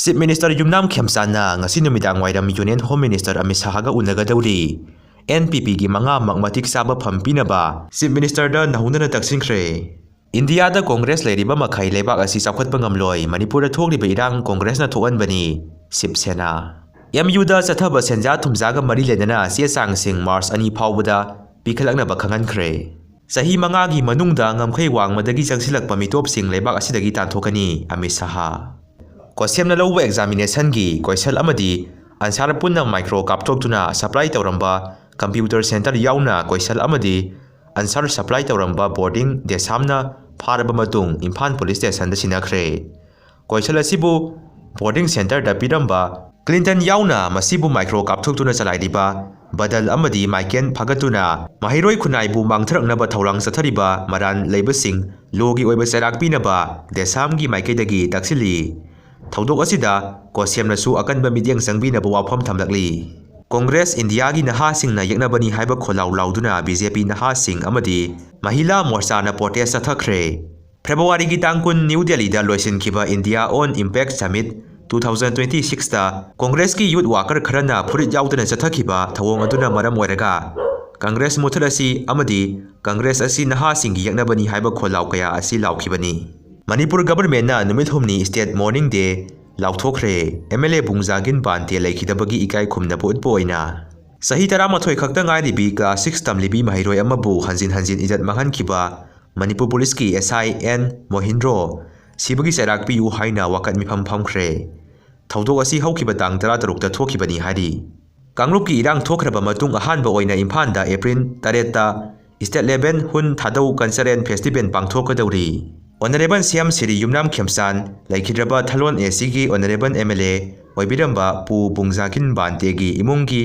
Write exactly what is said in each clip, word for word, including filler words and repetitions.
Chief Minister ꯌꯨꯝꯅꯥꯝ ꯈꯦꯝꯆꯥꯟꯅ ꯉꯁꯤ ꯅꯨꯃꯤꯗꯥꯡ ꯋꯥꯏꯔꯝ Union Home Minister Amit ꯁꯍꯥꯒ ꯎꯅꯒꯗꯧꯔꯤ꯫ N P P ꯒꯤ ꯃꯉꯥꯃꯛ ꯃꯇꯤꯛ ꯆꯥꯕ ꯐꯝ ꯄꯤꯅꯕ Chief Minister ꯗ ꯅꯧꯍꯧꯅꯅ ꯇꯛꯁꯤꯟꯈ꯭ꯔꯦ꯫ ꯏꯟꯗꯤꯌꯥꯗ ꯀꯣꯡꯒ꯭ꯔꯦꯁ ꯂꯩꯔꯤꯕ ꯃꯈꯩ ꯂꯩꯕꯥꯛ ꯑꯁꯤ ꯆꯥꯎꯈꯠꯄ ꯉꯝꯂꯣꯏ, ꯃꯅꯤꯄꯨꯔꯗ ꯊꯣꯛꯂꯤꯕ ꯏꯔꯥꯡ ꯀꯣꯡꯒ꯭ꯔꯦꯁꯅ ꯊꯣꯛꯍꯟꯕꯅꯤ, ꯁꯤꯕ ꯁꯦꯅꯥ꯫ M U ꯗ ꯆꯠꯊꯕ ꯁꯦꯟꯖꯥ ꯊꯨꯝꯖꯥꯒ ꯃꯔꯤ ꯂꯩꯅꯅ ꯆꯦ ꯆꯥꯡꯁꯤꯡ March ꯑꯅꯤ ꯐꯥꯎꯕꯗ ꯄꯤꯈꯠꯂꯛꯅꯕ ꯈꯪꯍꯟꯈ꯭ꯔꯦ꯫ ꯆꯍꯤ ꯃꯉꯥꯒꯤ ꯃꯅꯨꯡꯗ ꯉꯝꯈꯩ ꯋꯥꯡꯃꯗꯒꯤ ꯆꯪꯁꯤꯜꯂꯛꯄ ꯃꯤꯇꯣꯞꯁꯤꯡ ꯂꯩꯕꯥꯛ ꯑꯁꯤꯗꯒꯤ ꯇꯥꯟꯊꯣꯛꯀꯅꯤ, ꯑꯃꯤꯠ ꯁꯍꯥ꯫ ꯀꯣꯁꯦꯝꯅ ꯂꯧꯕ examination ꯒꯤ ꯀꯣꯏꯁꯜ ꯑꯃꯗꯤ answer ꯄꯨꯟꯅ micro ꯀꯥꯞꯊꯣꯛꯇꯨꯅ supply ꯇꯧꯔꯝꯕ computer center ꯌꯥꯎꯅ ꯀꯣꯏꯁꯜ ꯑꯃꯗꯤ answer supply ꯇꯧꯔꯝꯕ boarding ꯗꯦꯁꯥꯝꯅ ꯐꯥꯔꯕ ꯃꯇꯨꯡ ꯏꯝꯐꯥꯜ police station ꯗ ꯁꯤꯟꯅꯈ꯭ꯔꯦ꯫ ꯀꯣꯏꯁꯜ ꯑꯁꯤꯕꯨ boarding center ꯗ ꯄꯤꯔꯝꯕ ꯀ꯭ꯂꯤꯟꯇꯟ ꯌꯥꯎꯅ ꯃꯁꯤꯕꯨ micro ꯀꯥꯞꯊꯣꯛꯇꯨꯅ ꯆꯂꯥꯏꯔꯤꯕ ꯕꯗꯜ ꯑꯃꯗꯤ ꯃꯥꯏꯀꯦꯜ ꯐꯒꯠꯇꯨꯅ ꯃꯍꯩꯔꯣꯏ ꯈꯨꯟꯅꯥꯏꯕꯨ ꯃꯥꯡꯊꯔꯛꯅꯕ ꯊꯧꯔꯥꯡ ꯆꯠꯊꯔꯤꯕ ꯃꯔꯥꯜ ꯂꯩꯕꯁꯤꯡ ꯂꯣꯒꯤ ꯑꯣꯏꯕ ꯆꯩꯔꯥꯛ ꯄꯤꯅꯕ ꯗꯦꯁꯥꯝꯒꯤ ꯃꯥꯏꯀꯩꯗꯒꯤ ꯇꯛꯁꯤꯜꯂꯤ꯫ ꯊꯧꯗꯣꯛ ꯑꯁꯤꯗ ꯀꯣꯁꯦꯝꯅꯁꯨ ꯑꯀꯟꯕ ꯃꯤꯠꯌꯦꯡ ꯆꯪꯕꯤꯅꯕ ꯋꯥꯐꯝ ꯊꯝꯂꯛꯂꯤ꯫ ꯀꯣꯡꯒ꯭ꯔꯦꯁ ꯏꯟꯗꯤꯌꯥꯒꯤ ꯅꯍꯥꯁꯤꯡꯅ ꯌꯦꯛꯅꯕꯅꯤ ꯍꯥꯏꯕ ꯈꯣꯜꯂꯥꯎ ꯂꯥꯎꯗꯨꯅ B J P ꯅꯍꯥꯁꯤꯡ ꯑꯃꯗꯤ ꯃꯍꯤꯂꯥ ꯃꯣꯔꯆꯥꯅ protest ꯆꯠꯊꯈ꯭ꯔꯦ꯫ ꯐꯦꯕ꯭ꯔꯨꯋꯥꯔꯤꯒꯤ ꯇꯥꯡ ꯀꯨꯟ ꯅ꯭ꯌꯨ ꯗꯦꯜꯂꯤꯗ ꯂꯣꯏꯁꯤꯟꯈꯤꯕ India on Impact Summit two thousand twenty six ꯇ ꯀꯣꯡꯒ꯭ꯔꯦꯁꯀꯤ youth worker ꯈꯔꯅ ꯐꯨꯔꯤꯠ ꯌꯥꯎꯗꯅ ꯆꯠꯊꯈꯤꯕ ꯊꯧꯑꯣꯡ ꯑꯗꯨꯅ ꯃꯔꯝ ꯑꯣꯏꯔꯒ ꯀꯪꯒ꯭ꯔꯦꯁ ꯃꯨꯊꯠ ꯑꯁꯤ ꯑꯃꯗꯤ ꯀꯪꯒ꯭ꯔꯦꯁ ꯑꯁꯤ ꯅꯍꯥꯁꯤꯡꯒꯤ ꯌꯦꯛꯅꯕꯅꯤ ꯍꯥꯏꯕ ꯈꯣꯜꯂꯥꯎ ꯀꯌꯥ ꯑꯁꯤ ꯂꯥꯎꯈꯤꯕꯅꯤ꯫ ꯃꯅꯤꯄꯨꯔ government ꯅ ꯅꯨꯃꯤꯠ ꯍꯨꯝꯅꯤ state mourning day ꯂꯥꯎꯊꯣꯛꯈ꯭ꯔꯦ꯫ M L A ꯕꯨꯡꯖꯥꯒꯤꯟ ꯕꯥꯟꯇꯦ ꯂꯩꯈꯤꯗꯕꯒꯤ ꯏꯀꯥꯏ ꯈꯨꯝꯅꯕ ꯎꯠꯄ ꯑꯣꯏꯅ꯫ ꯆꯍꯤ ꯇꯔꯥꯃꯥꯊꯣꯏ ꯈꯛꯇ ꯉꯥꯏꯔꯤꯕꯤ class six ꯇꯝꯂꯤꯕꯤ ꯃꯍꯩꯔꯣꯏ ꯑꯃꯕꯨ ꯍꯟꯖꯤꯟ ꯍꯟꯖꯤꯟ ꯏꯖꯠ ꯃꯥꯡꯍꯟꯈꯤꯕ ꯃꯅꯤꯄꯨꯔ police ꯀꯤ S I N ꯃꯣꯍꯤꯟꯗ꯭ꯔꯣ ꯁꯤꯕꯒꯤ ꯆꯩꯔꯥꯛ ꯄꯤꯌꯨ ꯍꯥꯏꯅ ꯋꯥꯀꯠ ꯃꯤꯐꯝ ꯐꯝꯈ꯭ꯔꯦ꯫ ꯊꯧꯗꯣꯛ ꯑꯁꯤ ꯍꯧꯈꯤꯕ ꯇꯥꯡ ꯇꯔꯥꯇꯔꯨꯛꯇ ꯊꯣꯛꯈꯤꯕꯅꯤ ꯍꯥꯏꯔꯤ꯫ ꯀꯥꯡꯂꯨꯞꯀꯤ ꯏꯔꯥꯡ ꯊꯣꯛꯈ꯭ꯔꯕ ꯃꯇꯨꯡ ꯑꯍꯥꯟꯕ ꯑꯣꯏꯅ ꯏꯝꯐꯥꯜꯗ April ꯇꯔꯦꯠꯇ state level ꯍꯨꯟ ꯊꯥꯗꯧ cultural festival ꯄꯥꯡꯊꯣꯛꯀꯗꯧꯔꯤ꯫ Honourable C M Shri ꯌꯨꯝꯅꯥꯝ ꯈꯦꯝꯆꯥꯟ, ꯂꯩꯈꯤꯗ꯭ꯔꯕ ꯊꯥꯂꯣꯟ A C ꯒꯤ honourable M L A ꯑꯣꯏꯕꯤꯔꯝꯕ ꯄꯨ ꯕꯨꯡꯖꯥꯒꯤꯟ ꯕꯥꯟꯇꯦꯒꯤ ꯏꯃꯨꯡꯒꯤ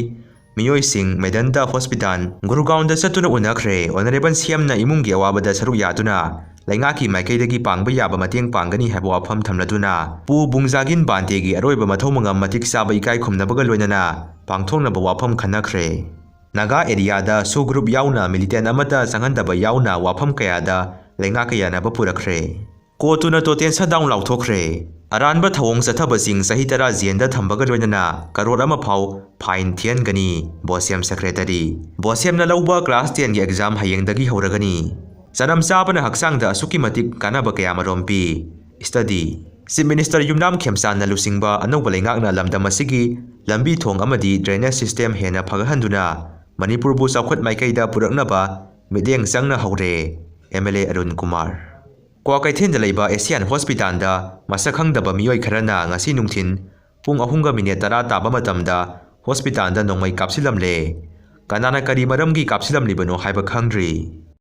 ꯃꯤꯑꯣꯏꯁꯤꯡ ꯃꯦꯗꯟꯇ hospital, ꯒꯨꯔꯒꯥꯎꯟꯗ ꯆꯠꯇꯨꯅ ꯎꯅꯈ꯭ꯔꯦ꯫ Honourable C M ꯅ ꯏꯃꯨꯡꯒꯤ ꯑꯋꯥꯕꯗ ꯁꯔꯨꯛ ꯌꯥꯗꯨꯅ ꯂꯩꯉꯥꯛꯀꯤ ꯃꯥꯏꯀꯩꯗꯒꯤ ꯄꯥꯡꯕ ꯌꯥꯕ ꯃꯇꯦꯡ ꯄꯥꯡꯒꯅꯤ ꯍꯥꯏꯕ ꯋꯥꯐꯝ ꯊꯝꯂꯗꯨꯅ, ꯄꯨ ꯕꯨꯡꯖꯥꯒꯤꯟ ꯕꯥꯟꯇꯦꯒꯤ ꯑꯔꯣꯏꯕ ꯃꯊꯧ ꯃꯉꯝ ꯃꯇꯤꯛ ꯆꯥꯕ ꯏꯀꯥꯏ ꯈꯨꯝꯅꯕꯒ ꯂꯣꯏꯅꯅ ꯄꯥꯡꯊꯣꯛꯅꯕ ꯋꯥꯐꯝ ꯈꯟꯅꯈ꯭ꯔꯦ꯫ ꯅꯥꯒꯥ area ꯗ SoO group ꯌꯥꯎꯅ militant ꯑꯃꯠꯇ ꯆꯪꯍꯟꯗꯕ ꯌꯥꯎꯅ ꯋꯥꯐꯝ ꯀꯌꯥꯗ ꯂꯩꯉꯥꯛꯀ ꯌꯥꯅꯕ ꯄꯨꯔꯛꯈ꯭ꯔꯦ꯫ ꯀꯣꯔꯠꯇꯨꯅ total shutdown ꯂꯥꯎꯊꯣꯛꯈ꯭ꯔꯦ꯫ ꯑꯔꯥꯟꯕ ꯊꯧꯑꯣꯡ ꯆꯠꯊꯕꯁꯤꯡ ꯆꯍꯤ ꯇꯔꯥ ꯖꯦꯟꯗ ꯊꯝꯕꯒ ꯂꯣꯏꯅꯅ ꯀꯔꯣꯔ ꯑꯃ ꯐꯥꯎ ꯐꯥꯏꯟ ꯊꯤꯍꯟꯒꯅꯤ, ꯕꯣꯁꯦꯝ ꯁꯦꯀ꯭ꯔꯦꯇꯔꯤ꯫ ꯕꯣꯁꯦꯝꯅ ꯂꯧꯕ ꯀ꯭ꯂꯥꯁ ꯇꯦꯟꯒꯤ ꯑꯦꯛꯖꯥꯝ ꯍꯌꯦꯡꯗꯒꯤ ꯍꯧꯔꯒꯅꯤ꯫ ꯆꯅꯝ ꯆꯥꯕꯅ ꯍꯛꯆꯥꯡꯗ ꯑꯁꯨꯛꯀꯤ ꯃꯇꯤꯛ ꯀꯥꯟꯅꯕ ꯀꯌꯥꯃꯔꯣꯝ ꯄꯤ꯫ ꯁ꯭ꯇꯗꯤ꯫ ꯆꯤꯐ ꯃꯤꯅꯤꯁꯇꯔ ꯌꯨꯝꯅꯥꯝ ꯈꯦꯝꯆꯥꯟꯅ ꯂꯨꯆꯤꯡꯕ ꯑꯅꯧꯕ ꯂꯩꯉꯥꯛꯅ ꯂꯝꯗꯝ ꯑꯁꯤꯒꯤ ꯂꯝꯕꯤ ꯊꯣꯡ ꯑꯃꯗꯤ ꯗ꯭ꯔꯦꯅꯦꯖ ꯁꯤꯁꯇꯦꯝ ꯍꯦꯟꯅ ꯐꯒꯠꯍꯟꯗꯨꯅ ꯃꯅꯤꯄꯨꯔꯕꯨ ꯆꯥꯎꯈꯠ ꯃꯥꯏꯀꯩꯗ ꯄꯨꯔꯛꯅꯕ ꯃꯤꯠꯌꯦꯡ ꯆꯪꯅ ꯍꯧꯔꯦ, M L A Arun Kumar. ꯀ꯭ꯋꯥꯀꯩꯊꯦꯜꯗ ꯂꯩꯕ ꯑꯦꯁꯤꯌꯥꯟ ꯍꯣꯁꯄꯤꯇꯥꯜꯗ ꯃꯁꯛ ꯈꯪꯗꯕ ꯃꯤꯑꯣꯏ ꯈꯔꯅ ꯉꯁꯤ ꯅꯨꯡꯊꯤꯜ ꯄꯨꯡ ꯑꯍꯨꯝꯒ ꯃꯤꯅꯤꯠ ꯇꯔꯥ ꯇꯥꯕ ꯃꯇꯝꯗ ꯍꯣꯁꯄꯤꯇꯥꯜꯗ ꯅꯣꯡꯃꯩ ꯀꯥꯞꯁꯤꯜꯂꯝꯂꯦ꯫ ꯀꯅꯥꯅ ꯀꯔꯤ ꯃꯔꯝꯒꯤ ꯀꯥꯞꯁꯤꯜꯂꯝꯂꯤꯕꯅꯣ ꯍꯥꯏꯕ ꯈꯪꯗ꯭ꯔꯤ꯫